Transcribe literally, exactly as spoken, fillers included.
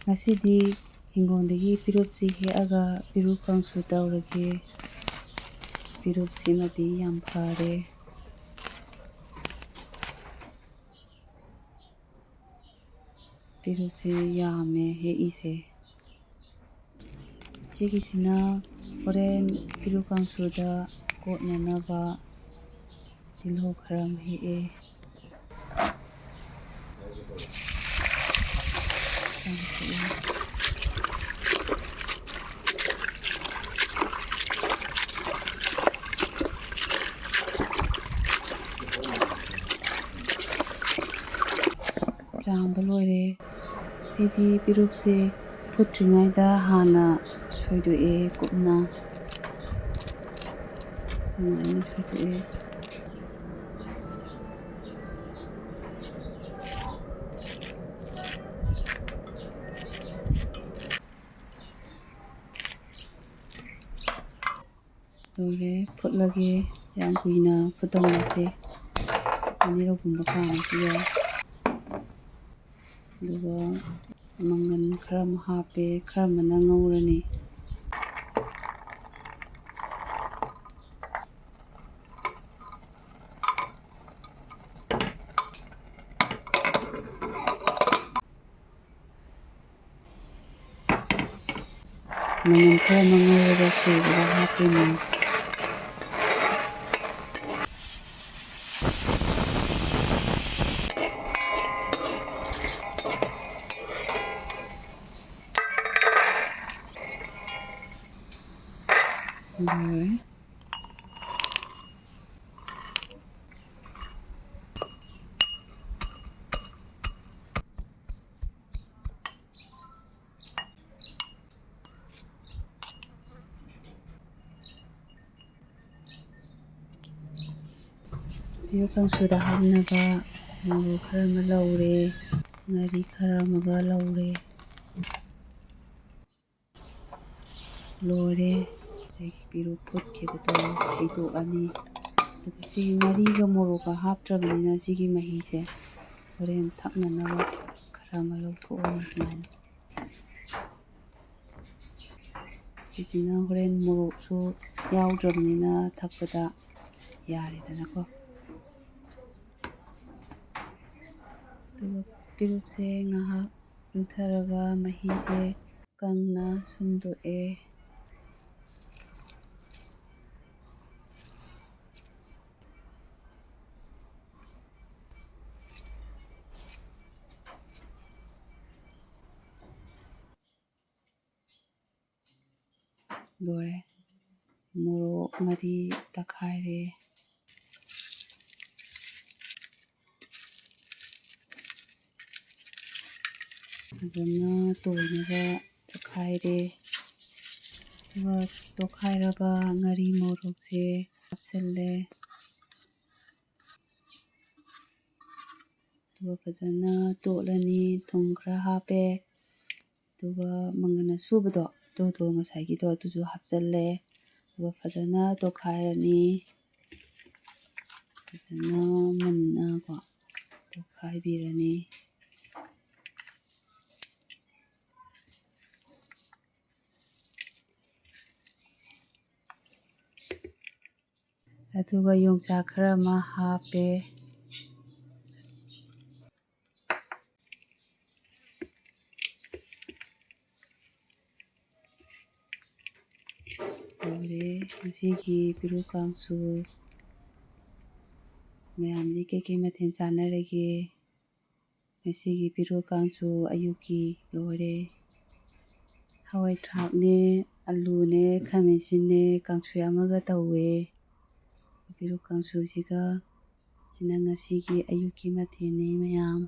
ꯉꯁꯤꯗꯤ ꯍꯤꯡꯒꯣꯜꯗꯒꯤ ꯄꯤꯔꯨꯛꯁꯤ ꯍꯦꯛꯑꯒ ꯄꯤꯔꯨꯛ ꯀꯥꯡꯁꯨ ꯇꯧꯔꯒꯦ꯫ ꯄꯤꯔꯨꯛꯁꯤꯃꯗꯤ ꯌꯥꯝ ꯐꯔꯦ꯫ ꯄꯤꯔꯨꯛꯁꯦ ꯌꯥꯝꯃꯦ ꯍꯦꯛꯏꯁꯦ꯫ ꯁꯤꯒꯤꯁꯤꯅ ꯍꯣꯔꯦꯟ ꯄꯤꯔꯨꯛ ꯀꯥꯡꯁꯨꯗ ꯀꯣꯠꯅꯅꯕ ꯇꯤꯜꯍꯧ ꯈꯔ ꯑꯃ ꯍꯦꯛꯑꯦ꯫ ꯆꯥꯝꯕ ꯂꯣꯏꯔꯦ꯫ ꯑꯩꯗꯤ ꯄꯤꯔꯨꯛꯁꯦ ꯐꯨꯠꯇ꯭ꯔꯤꯉꯩꯗ ꯍꯥꯟꯅ ꯁꯣꯏꯗꯣꯛꯑꯦ ꯀꯨꯞꯅ꯫ ꯁꯨꯃꯥꯏꯅ ꯁꯣꯏꯗꯣꯛꯑꯦ꯫ ꯂꯣꯏꯔꯦ, ꯐꯨꯠꯂꯒꯦ꯫ ꯌꯥꯝ ꯀꯨꯏꯅ ꯐꯨꯠꯇꯧ ꯅꯠꯇꯦ, ꯑꯅꯤꯔꯛꯀꯨꯝꯕ ꯀꯥꯝꯃꯁꯨ ꯌꯥꯏ꯫ ꯑꯗꯨꯒ ꯃꯪꯒꯟ ꯈꯔ ꯑꯃ ꯍꯥꯞꯄꯦ, ꯈꯔ ꯑꯃꯅ ꯉꯧꯔꯅꯤ꯫ ꯃꯅꯝ ꯈꯔ ꯑꯃ ꯉꯧꯔꯒ ꯁꯨꯕꯗ ꯍꯥꯞꯇꯣꯏꯅꯦ꯫ ꯂꯣꯏꯔꯦ꯫ ꯄꯤꯔꯨꯛ ꯀꯥꯡꯁꯨꯗ ꯍꯥꯞꯅꯕ ꯃꯣꯔꯣꯛ ꯈꯔ ꯑꯃ ꯂꯧꯔꯦ, ꯉꯥꯔꯤ ꯈꯔ ꯑꯃꯒ ꯂꯧꯔꯦ꯫ ꯂꯣꯏꯔꯦ꯫ ꯑꯩꯒꯤ ꯄꯤꯔꯨꯛ ꯐꯨꯠꯈꯤꯕꯗꯣ ꯍꯩꯗꯣꯛꯑꯅꯤ꯫ ꯑꯗꯨꯒ ꯁꯤ ꯉꯥꯔꯤꯒ ꯃꯣꯔꯣꯛꯀ ꯍꯥꯞꯇ꯭ꯔꯕꯅꯤꯅ ꯁꯤꯒꯤ ꯃꯍꯤꯁꯦ ꯍꯣꯔꯦꯟ ꯊꯛꯅꯅꯕ ꯈꯔ ꯑꯃ ꯂꯧꯊꯣꯛꯑꯅꯤ ꯁꯨꯃꯥꯏꯅ꯫ ꯁꯤꯁꯤꯅ ꯍꯣꯔꯦꯟ ꯃꯣꯔꯣꯛꯁꯨ ꯌꯥꯎꯗ꯭ꯔꯕꯅꯤꯅ ꯊꯛꯄꯗ ꯌꯥꯔꯦꯗꯅꯀꯣ꯫ ꯑꯗꯨꯒ ꯄꯦꯔꯨꯛꯁꯦ ꯉꯥꯏꯍꯥꯛ ꯏꯪꯊꯔꯒ ꯃꯍꯤꯁꯦ ꯀꯪꯅ ꯁꯨꯝꯗꯣꯛꯑꯦ꯫ ꯂꯣꯏꯔꯦ꯫ ꯃꯣꯔꯣꯛ ꯉꯥꯔꯤ ꯇꯛꯈꯥꯏꯔꯦ꯫ ꯐꯖꯅ ꯇꯣꯏꯅꯕ ꯇꯛꯈꯥꯏꯔꯦ꯫ ꯑꯗꯨꯒ ꯇꯣꯠꯈꯥꯏꯔꯕ ꯉꯥꯔꯤ ꯃꯣꯔꯣꯛꯁꯦ ꯍꯥꯞꯆꯤꯜꯂꯦ꯫ ꯑꯗꯨꯒ ꯐꯖꯅ ꯇꯣꯠꯂꯅꯤ꯫ ꯊꯨꯝ ꯈꯔ ꯍꯥꯞꯄꯦ꯫ ꯑꯗꯨꯒ ꯃꯪꯒꯟ ꯑꯁꯨꯕꯗꯣ, ꯑꯗꯨꯗꯣ ꯉꯁꯥꯏꯒꯤꯗꯣ, ꯑꯗꯨꯁꯨ ꯍꯥꯞꯆꯜꯂꯦ꯫ ꯑꯗꯨꯒ ꯐꯖꯅ ꯇꯣꯠꯈꯥꯏꯔꯅꯤ꯫ ꯐꯖꯅ ꯃꯨꯟꯅꯀꯣ ꯇꯣꯠꯈꯥꯏꯕꯤꯔꯅꯤ꯫ ꯑꯗꯨꯒ ꯌꯣꯡꯆꯥꯛ ꯈꯔ ꯑꯃ ꯍꯥꯞꯄꯦ꯫ ꯂꯣꯏꯔꯦ ꯉꯁꯤꯒꯤ ꯄꯦꯔꯨꯛ ꯀꯥꯡꯁꯨ꯫ ꯃꯌꯥꯝꯗꯤ ꯀꯩꯀꯩ ꯃꯊꯦꯜ ꯆꯥꯟꯅꯔꯒꯦ? ꯉꯁꯤꯒꯤ ꯄꯦꯔꯨꯛ ꯀꯥꯡꯁꯨ ꯑꯌꯨꯛꯀꯤ ꯂꯣꯏꯔꯦ꯫ ꯍꯋꯥꯏ ꯊ꯭ꯔꯥꯛꯅꯦ, ꯑꯂꯨꯅꯦ, ꯈꯥꯃꯦꯟ ꯑꯁꯤꯟꯅꯦ, ꯀꯥꯡꯁꯣꯏ ꯑꯃꯒ ꯇꯧꯋꯦ꯫ ꯄꯦꯔꯨꯛ ꯀꯥꯡꯁꯨꯁꯤꯒ꯫ ꯁꯤꯅ ꯉꯁꯤꯒꯤ ꯑꯌꯨꯛꯀꯤ ꯃꯊꯦꯜꯅꯤ ꯃꯌꯥꯝ꯫